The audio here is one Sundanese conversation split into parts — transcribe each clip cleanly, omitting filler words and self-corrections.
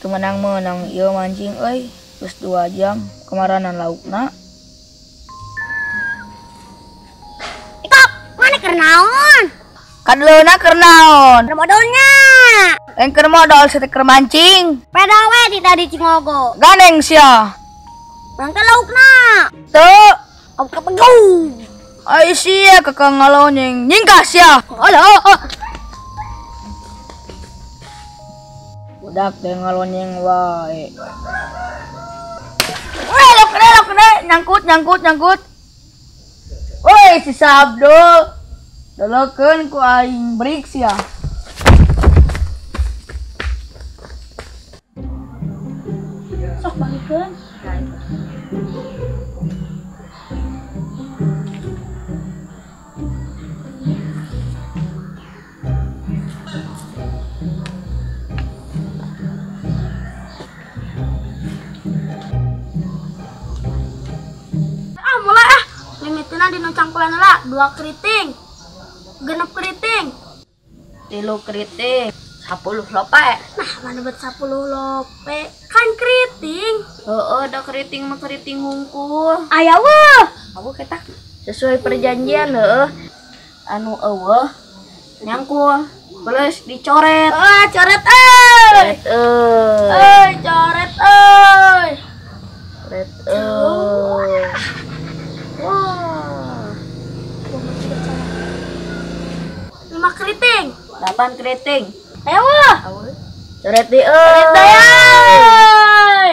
Teu menang-menang ieu mancing euy, geus 2 jam kemaranan laukna. Ikop, mana keur naon? Kadeleuna keur naon? Keur modalnya. Lain keur modal sia teh keur mancing. Peda we di tadi Cingogo. Gandeng sia. Bangka laukna. Teu. Au kapegau. Ai sia kakak ngalonyeng nyingkah sia. Alah. Budak teh ngalonyeng wae. Weh, lok nyangkut nyangkut nyangkut. Woi si Sabdo. Dolokeun ku aing break sia. Sok balikeun. Ah, mulai ah. Limitina dinu cangkulan heula, 2 keriting. 6 keriting. 3 keriting, 10 lope. Nah, mana bet 10 lope? Kan keriting. Heeh, da keriting mah keriting hungkul. Aya weuh. Aku kita sesuai perjanjian heueuh. Anu eueuh nyangkul plus dicoret. Ah, coret euy. Coret euy. Euy, coret euy. Coret euy. Wah. 5 keriting. 8 keriting. Ayo wah. Coret di euy. Coret euy.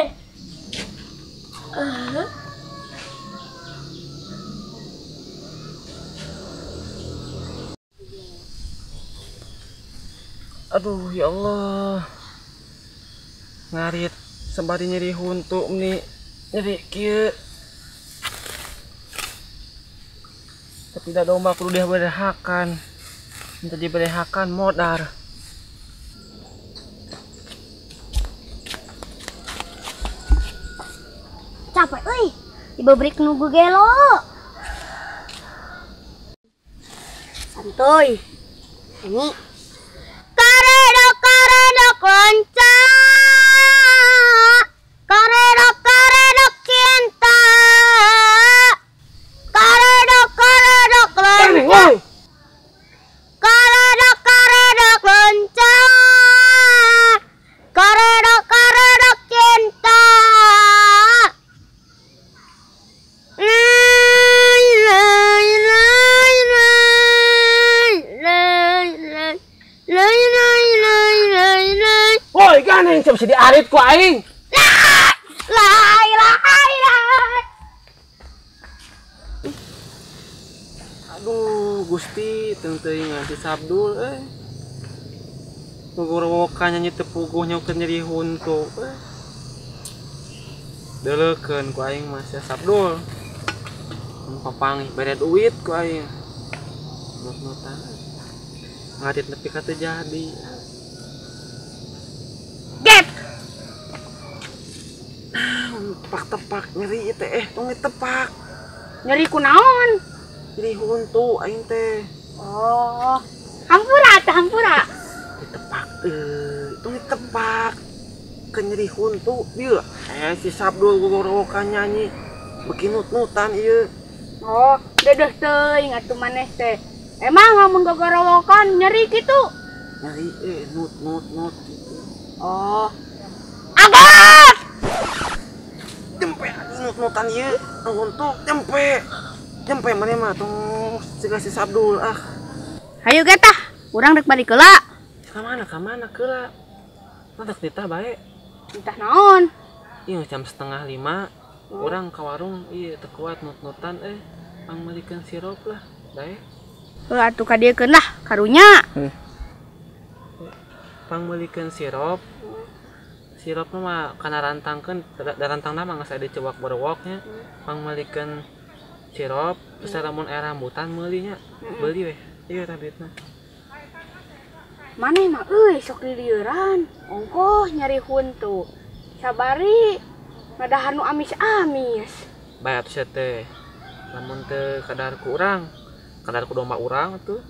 Aduh ya Allah. Ngarit sembari nyeri huntu nih. Nyeri kieu. Tapi da domba kudu diberehakan. Minta diberehakan modar. Capek euy. Dibabrik nunggu gelo. Santuy. Ini karedok karedok loncat. Karedok karedok cinta. Karedok karedok loncat. Karedok karedok loncat. Karedok karedok cinta. Lay lay lay lay lay lay lay lay lay lay lay. Woi, gandeng siapa sih diarit ku aing? Lay lay lay. Aduh, Gusti, teuing si Sabdul euy. Gogorowokan nyanyi teu puguh nyaukeun nyeri huntu euy. Deuleukeun ku aing mah sia Sabdul. Papangih bere duit ku aing. Nut-nutan. Ngarit nepi ka teu jadi. Get. Tepak-tepak nyeri teh, tong ditepak. Nyeri kunaon? Nyeri huntu aing teh. Oh, hampura teh hampura. Ditepak tong ditepak. Ke nyeri huntu dieu. Si Sabdul gogorowokan nyanyi beuki nut-nutan ieu. Oh, dedeh teuing atuh maneh teh. Emang lamun gogorowokan nyeri kitu? Nyeri nut nut nut gitu. Oh. Agas! Jempe nut-nutan ieu, huntu jempe. Jempe maneh mah tong siga si Sabdul ah. Hayu ge tah, urang rek balik heula. Ka mana heula? Mantak ditah bae. Ditah naon? Ieu jam 4:30. Urang ka warung ieu teu kuat nut-nutan pangmeulikeun sirup lah, bae. Heuh atuh ka dieu keun lah, karunya. Pangmeulikeun sirup. Sirup mah kana rantangkeun, da rantangna mah geus aya dicewak berwok nya. Pangmeulikeun sirup, terus lamun aya rambutan meuli nya. Beuli weh. Ieu tah duitna. Maneh mah euy sok dilieuran, ongkoh nyari huntu. Sabari ngadahar nu amis-amis. Bae atuh sia teh. Lamun teu kadar ku urang, kadar ku domba urang atuh.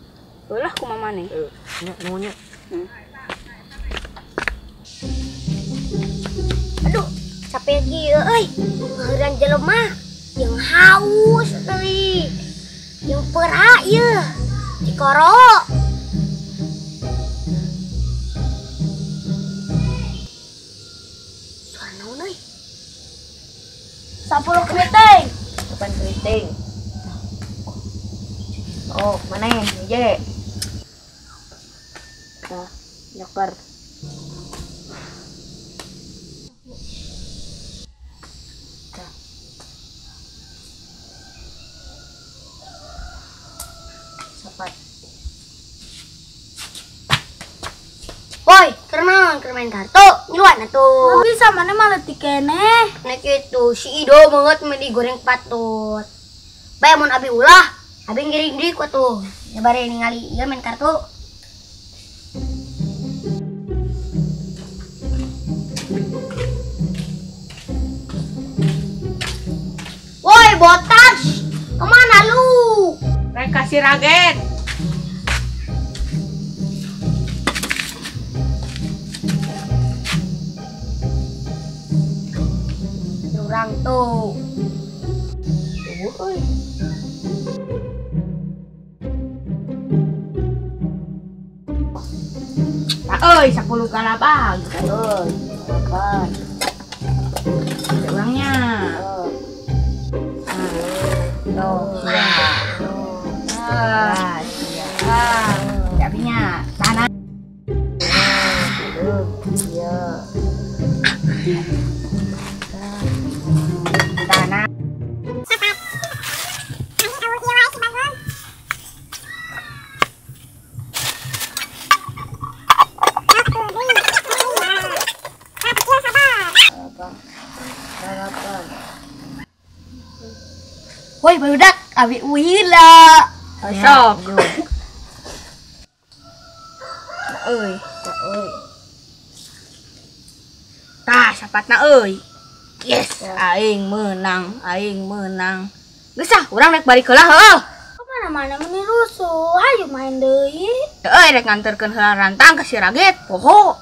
Heulah kumaha maneh? Nya nuhun nya. Capek kieu euy. Ngeureun jelema jeung haus euy. Jeung peura ieu. Cikoro. Suara naon euy? 10 keriting. 8 keriting. Oh, mana hiji? Nah, nyeker. Tah. Sapat. Woi, keur naon? Keur main kartu? Ngiluan atuh. Nggak bisa, mana malah tikeneh. Nah kitu, si Ido banget meni goreng patut. Bae mun abi ulah, abi ngiring deui ku atuh. Ya bare ningali ieu main kartu. Woi, botak. Kemana lu? Rek kasih raget. Orang tuh. Euy. Tah euy 10 kalabang. Euy, 8. Ada orangnya. Tuh, Jabinya tanah. Iya. Tanah. Woi, barudak, abi uila. Sok. Euy, euy. Tah, sapatna euy. Yes, aing menang, aing menang. Geus ah, urang rek balik heula heuh. Kemana-mana meni rusuh, hayu main deui. Euy, rek nganterkeun heula rantang ka si Raget, poho.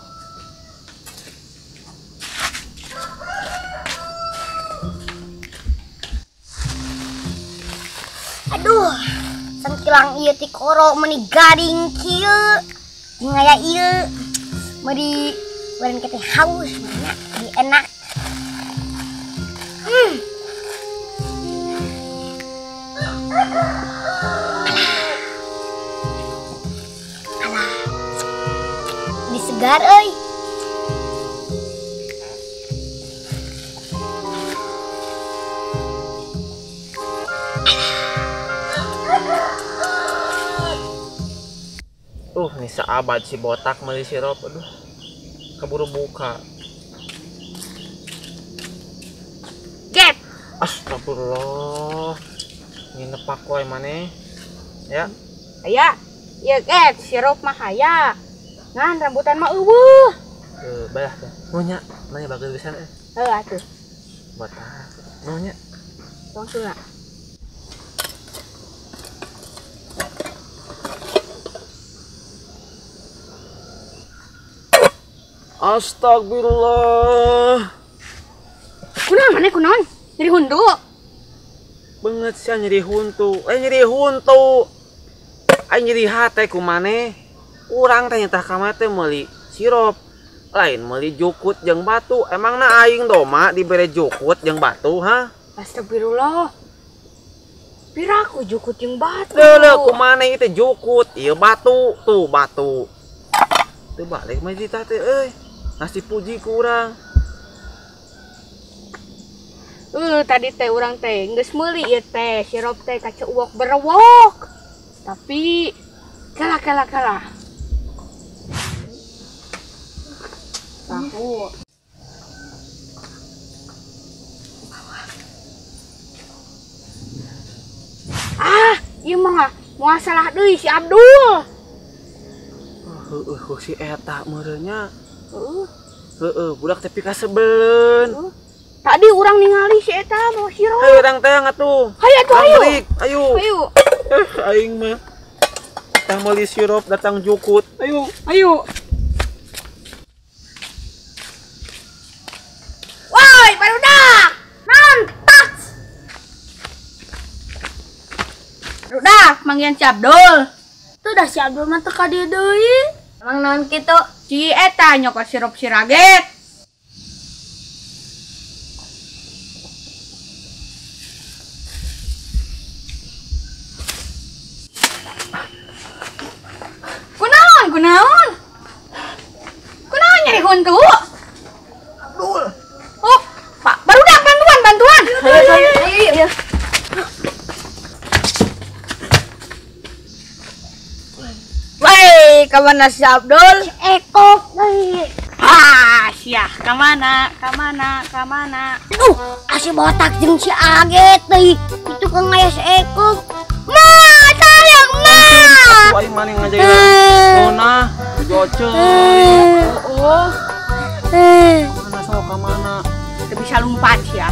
Aduh, sangkilang ieu ti koro meni garing kieu. Jeung aya ieu meni beureun teh haus nya, di enak. Alah. Di segar euy. Nih seabad si botak meuli sirup, aduh. Keburu buka. Get. Astagfirullah. Nginep wae maneh. Ya. Aya. Ieu get sirup mah aya. Ngan rambutan mah eueuh. Heuh, bayah teh. Nu nya, nanya bageul pisan euy. Heuh atuh. Botak. Nu nya. Tong sula. Astagfirullah. Kunaon maneh kunaon? Nyeri huntu. Banget sia nyeri huntu. Nyeri huntu. Aing nyeri hate ku maneh. Urang teh nyetah ka maneh teh meuli sirup. Lain meuli jukut jeung batu. Emangna aing doma dibere jukut jeung batu, ha? Astagfirullah. Piraku jukut jeung batu. Leuh ku maneh ieu teh jukut, ieu batu, tuh batu. Teu balik mah ditah teh euy. Nasi puji ku urang. Tadi teh urang teh geus meuli ieu teh sirup teh ka ceuwok berewok. Tapi kalah kalah kalah. Tahu. Ah, ieu mah moal salah deui si Abdul. Heueuh si eta meureun nya. Heeh. Heeh, budak teh pikasebeleun. Tadi urang ningali si eta mau sirup. Hayu urang teh atuh. Hayu atuh hayu. Ayo. Ayo. Aing mah. Datang meuli sirup, datang jukut. Ayo. Ayo. Woi, Woi, barudak. Naon tas? Barudak manggihan si Abdul. Tuh dah si Abdul mah teu ka dieu deui. Emang naon kitu? Si eta nyokot sirup si Raget. Kunaon, kunaon? Kunaon nyari huntu? Abdul. Oh, Pak, barudak bantuan, bantuan. Ayo, ayo, ayo. Woi, kamana si Abdul? Eko deui. Ah, sia, kamana, kamana, kamana. Aduh, asih botak jeung si Aget deui. Itu kan ngaya si Eko. Ma, sayang ma. Atuh aing maneh ngajain nona, joce. Oh, Mana sok ka mana? teu bisa lumpat sia.